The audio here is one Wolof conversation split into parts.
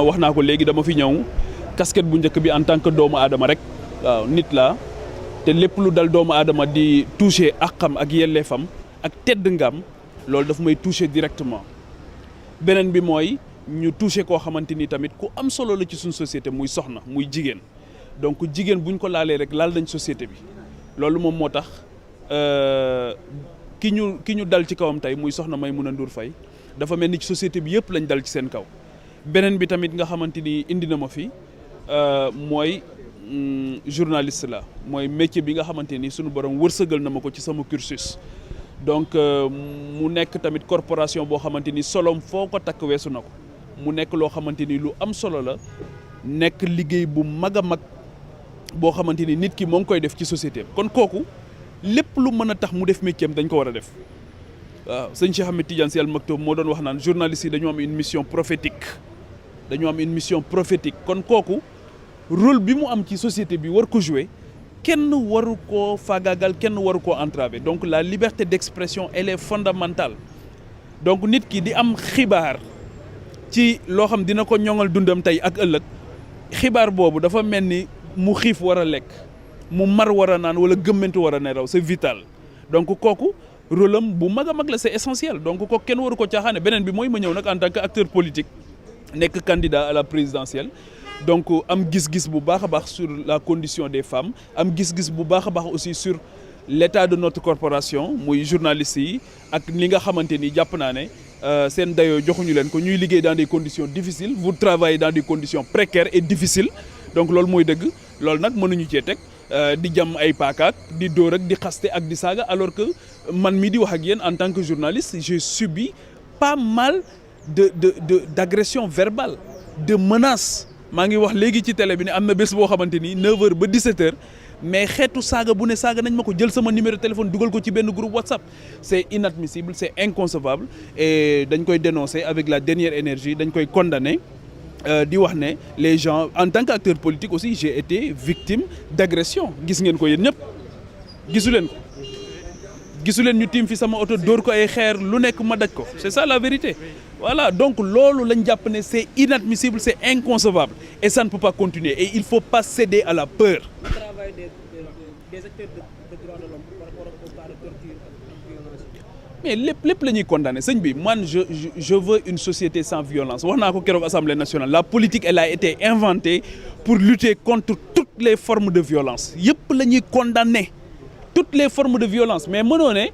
wax naa ko léegi dama fi ñëw casquette bu njëkk bi en tant que doomu aadama rek waaw nit la te lépp lu dal doomu aadama di toucher àqam ak yelleefam ak tedd ngam loolu daf may toucher directement beneen bi mooy ñu toucher koo xamante ni tamit ku am solo la ci suñ société muy soxna muy jigéen donc jigéen buñ ko laalee rek laal nañ société bi loolu moom moo tax ki ñu dal ci kawam tey muy soxna Maimouna Ndour Faye dafa mel ni ci société bi yëpp lañ dal ci seen kaw beneen bi tamit nga xamante ni indi na ma fi mooy journaliste la mooy métier bi nga xamante ni sunu borom wërsëgal na ma ko ci sama cursus donc mu nekk tamit corporation boo xamante ni solom foo ko takk weesu na ko mu nekk loo xamante ni lu am solo la nekk liggéey bu mag a mag boo xamante ni nit ki moo ngi koy def ci société kon kooku lépp lu mën a tax mu def métier am dañ ko war a def waaw sëñ Cheikh Ahmed Tidiane Sy Al Maktoum moo doon wax naan journaliste yi dañoo am une mission prophétique kon kooku rôle bi mu am ci société bi war ko jouer kenn waru koo faagaagal kenn waru koo entraver donc la liberté d'expression elle est fondamentale donc nit ki di am xibaar ci loo xam dina ko ñoŋal dundam tey ak ëllëg xibaar boobu dafa mel ni mu xiif war a lekk mu mar war a naan wala gëmmentu war a nelaw c'est vital donc kooku rôle am bu mag a mag la c'est essentiel donc kooku kenn waru ko caaxaane beneen bi mooy ma ñëw nag en tant que acteur politique nekk candidat à la présidentielle donc am gis-gis bu baax a baax sur la condition des femmes am gis-gis bu baax a baax aussi sur l'état de notre corporation muy journalistes yi ak li nga xamante ni jàpp naa ne seen dayoo joxuñu leen ko ñuy liggéey dans des conditions difficiles vous travaillez dans des conditions précaires et difficiles donc loolu mooy dëgg loolu nag mënuñu cee teg di jam ay paakaak di dóor ak di xaste ak di saaga alors que man mi di wax ak yéen en tant que journaliste j'ai subi pas mal d'agression verbale de menaces maa ngi wax léegi ci télé bi ne am na bés boo xamante ni 9h ba 17h mais xeetu saaga bu ne saaga nañ ma ko jël sama numéro de téléphone dugal ko ci benn groupe WhatsApp c'est inadmissible c'est inconcevable et dañ koy dénoncer avec la dernière énergie dañ koy condamner di wax ne les gens en tant qu'acteur politique aussi j'ai été victime d'agression gis ngeen ko yéen ñëpp gisu leen ñu tiim fi sama oto dóor ko ay xeer lu nekk ma daj ko c'est ça la vérité voilà donc loolu lañ jàpp ne c'est inadmissible c'est inconcevable et ça ne peut pas continuer et il faut pas céder à la peur. Le travail des acteurs de droits de l'homme par rapport au cas de torture et violence. mais lépp la ñuy condamner sëñ bi man je veux une société sans violence wax naa ko keroog Assemblée nationale la politique elle a été inventée pour lutter contre toutes les formes de violence yëpp la ñuy condamner toutes les formes de violence mais mënoo ne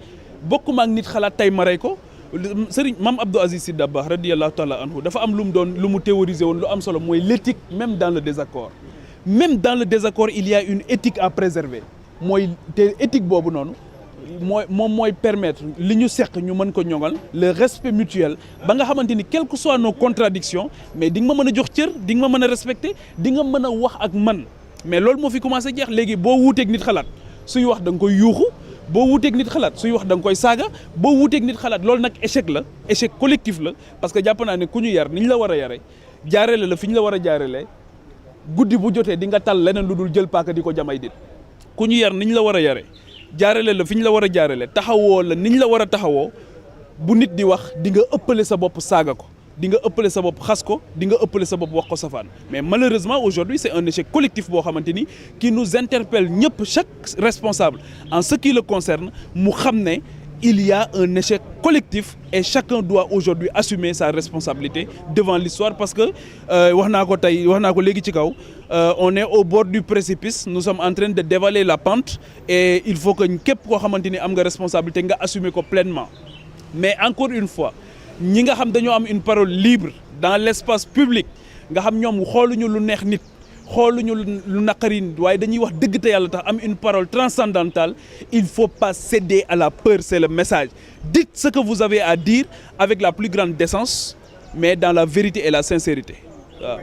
bokkuma ak nit xalaat tey ma rey ko Serigne Mame Abdou Aziz Sy Dabakh radiyallahu ta'ala anhu dafa am lu mu théoriser woon lu am solo mooy l'éthique même dans le désaccord il y a une éthique à préserver mooy te éthique boobu noonu mooy permettre li ñu seq ñu mën ko ñoŋal le respect mutuel ba nga xamante ni quelles que soient nos contradictions mais di nga ma mën a jox cër di nga ma mën a respecter di nga mën a wax ak man mais loolu moo fi commencé jeex léegi boo wuuteeg nit xalaat suy wax da nga koy yuuxu boo wuuteeg nit xalaat suy wax da nga koy saaga boo wuuteeg nit xalaat loolu nag échec collectif la parce que jàpp naa ne ku ñu yar ni ñu la war a yare jaarele la fi ñu la war a jaarelee guddi bu jotee di nga tal leneen lu dul jël paaka di ko jamay dit ku ñu yar ni ñu la war a yare jaarele la fi ñu la war a jaarele taxawoo la ni ñu la war a taxawoo bu nit di wax di nga ëppale sa bopp saaga ko di nga ëppale sa bopp xas ko di nga ëppale sa bopp wax ko safaan mais malheureusement aujourd'hui c'est un échec collectif boo xamante ni qui nous interpelle ñëpp chaque responsable en ce qui le concerne mu xam ne il y a un échec collectif et chacun doit aujourd'hui assumer sa responsabilité devant l'histoire parce que wax naa ko léegi ci kaw on est au bord du précipice nous sommes en train de dévaler la pente et il faut que képp koo xamante ni am nga responsabilité nga assumer ko pleinement mais encore une fois ñi nga xam dañoo am une parole libre dans l'espace public nga xam ñoom xooluñu lu neex nit xooluñu lu naqari waaye dañuy wax dëgg te yàlla tax am une parole transcendantale il faut pas céder à la peur c'est le message dites ce que vous avez à dire avec la plus grande décence mais dans la vérité et la sincérité waaw.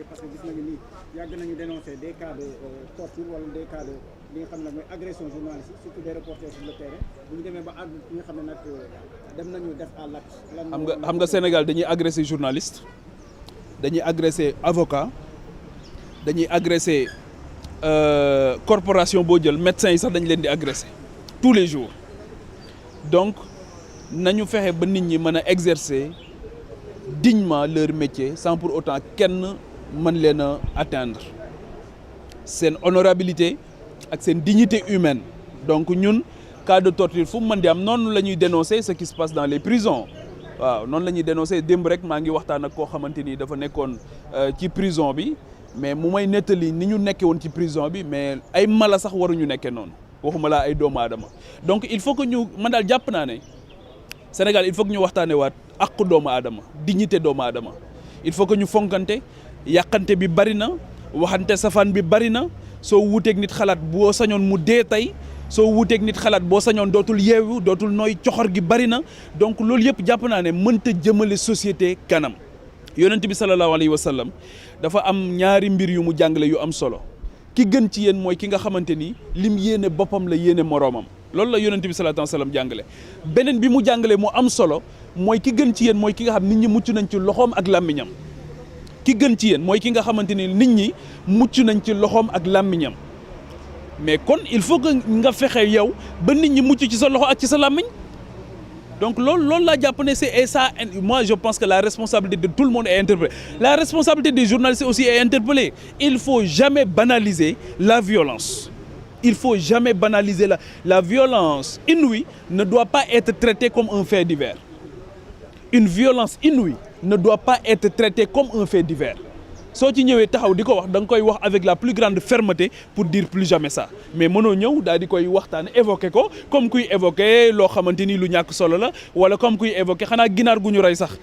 parce que gis nañu ni yàgg nañu dénoncer des cas de torture wala des cas de li nga xam ne mooy agression journaliste surtout des reporters sur le terrain bu ñu demee ba àgg ki nga xam ne nag dem nañu def à l'acte. xam nga Sénégal dañuy agresser journaliste dañuy agresser avocat dañuy agresser corporation boo jël médecins yi sax dañ leen di agresser tous les jours donc nañu fexe ba nit ñi mën a exercer dignement leur métier sans pour autant kenn mën leen a atteindre seen honorabilité ak seen dignité humaine. Donc ñun cas de torture fu mu mën di am noonu la ñuy dénoncer ce qui se passe dans les prisons waaw noonu la ñuy dénoncer démb rek maa ngi waxtaan ak koo xamante ni dafa nekkoon ci prison bi mais mu may nettali ni ñu nekkee woon ci prison bi mais ay mala sax waruñu nekkee noonu waxuma laa ay doomu aadama. Donc il faut que ñu man daal jàpp naa ne Sénégal il faut que ñu waxtaanee waat àqu doomu aadama dignité doomu aadama il faut que ñu fonkante yàqante bi bari na waxante safaan bi bari na soo wuuteeg nit xalaat boo sañoon mu dee tey. soo wuuteeg nit xalaat boo sañoon dootul yeewu dootul nooy coxor gi bari na donc loolu yëpp jàpp naa ne mënta jëmale société kanam yonent bi sallallahu alayhi wa sallam dafa am ñaari mbir yu mu jàngale yu am solo ki gën ci yéen mooy ki nga xamante ni lim yéene boppam la yéene moroomam loolu la yonent bi sallallahu alayhi wa sallam jàngale. beneen bi mu jàngale mu am solo mooy ki gën ci yéen mooy ki nga xam nit ñi mucc nañ ci loxoom ak làmmiñam ki gën ci yéen mooy ki nga xamante ni nit ñi mucc nañ ci loxoom ak làmmiñam. Mais kon il faut que nga fexe yow ba nit ñi mucc ci sa loxo ak ci sa làmmiñ donc loolu laa jàpp ne c'est et ça moi je pense que la responsabilité de tout le monde est interpellée la responsabilité des journalistes aussi est interpellée il faut jamais banaliser la violence il faut jamais banaliser la violence inouïe ne doit pas être traitée comme un fait divers une violence inouïe ne doit pas être traitée comme un fait divers soo ci ñëwee taxaw di ko wax da nga koy wax avec la plus grande fermeté pour dire plus jamais ça mais mënoo ñëw daal di koy waxtaane évoquer ko comme kuy évoquer loo xamante ni lu ñàkk solo la wala comme kuy évoquer xanaa ginaar gu ñu rey sax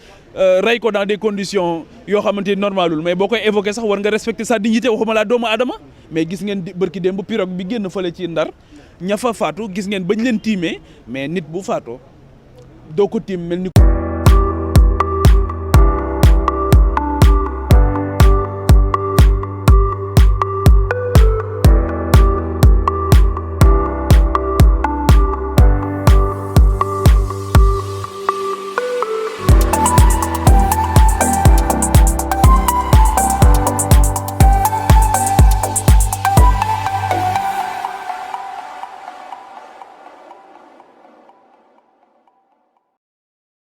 rey ko dans des conditions yoo xamante ni normalul mais boo koy évoquer sax war nga respecter sa dignité waxuma laa doomu aadama mais gis ngeen bërki démb pirogue bi génn fële ci Ndar ña fa faatu gis ngeen bañ leen tiimee mais nit bu faatoo doo ko tiim mel ni